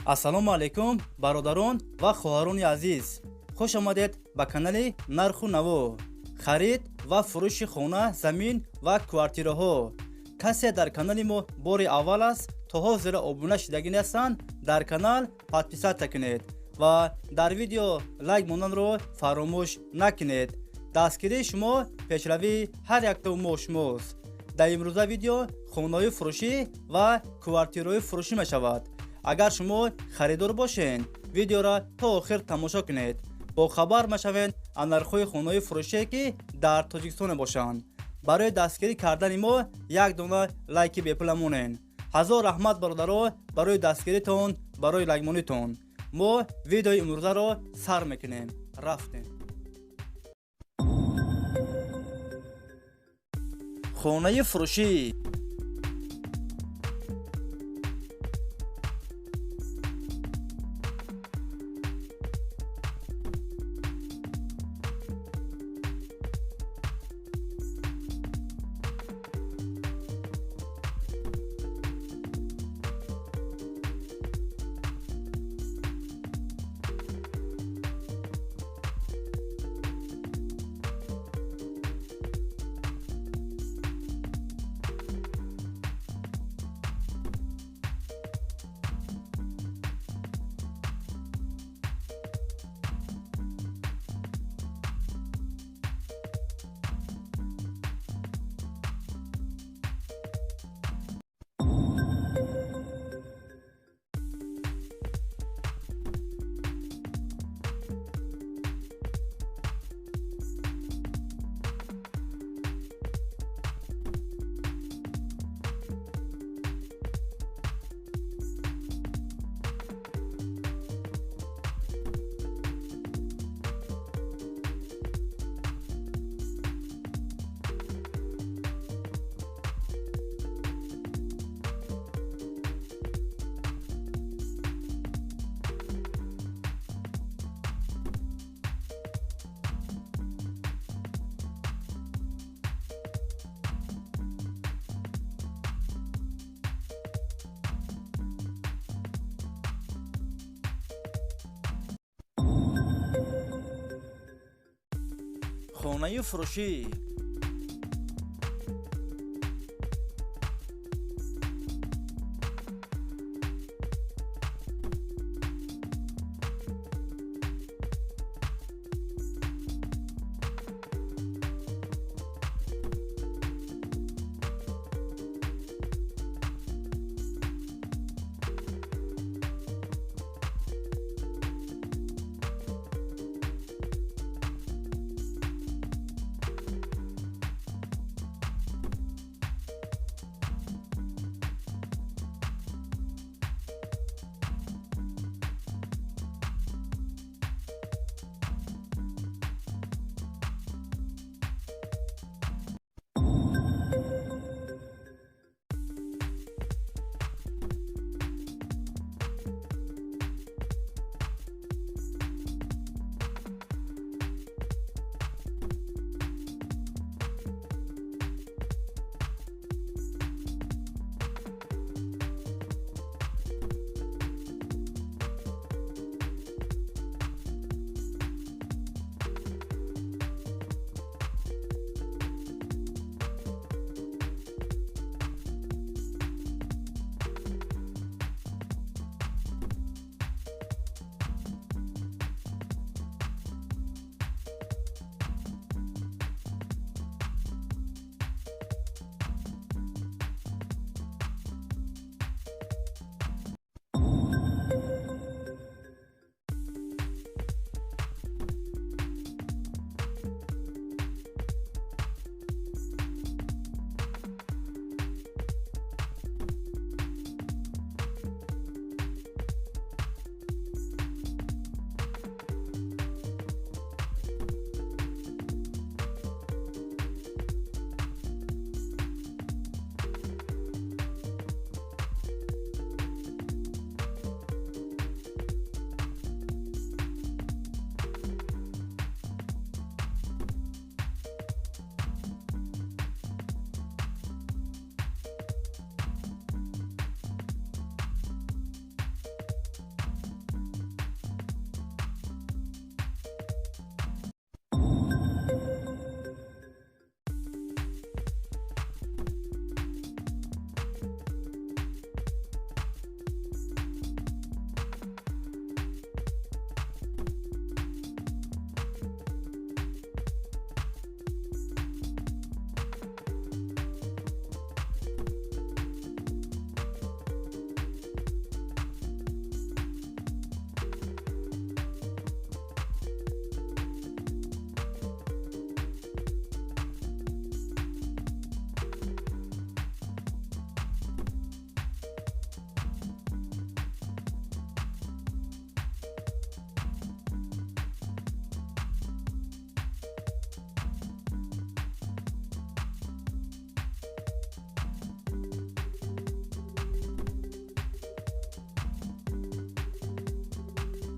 Ассалому алайкум, бародарон ва хоҳарони азиз. Хуш омадед ба канали Нарху Наво. Харид ва фурӯши хона, замин ва квартираҳо. Касе дар канали мо бори аввал аст, то ҳозира обуна шудагӣ нестанд, дар канал подписаться кунед ва дар видео лайк монданро фаромӯш накунед. Дастгирии шумо пешравии ҳар яктау мо шумост. Дар имрӯза видео хонаҳои фурӯшӣ ва квартираҳои фурӯшӣ мешавад. Агар шумо харидор бошед, видеоро то охир тамошо кунед, бохабар мешавед аз нархҳои хонаҳои фурӯшие, ки дар Тоҷикистон мебошанд. Барои дастгирӣ кардани мо як дона лайки бепула монед. Ҳазор раҳмат, бародаро, барои дастгиритон, барои лайкмонитон. Мо видеои имрӯзаро сар мекунем. Рафтем. Хонаи фурӯшӣ. Хонаи фурӯшӣ.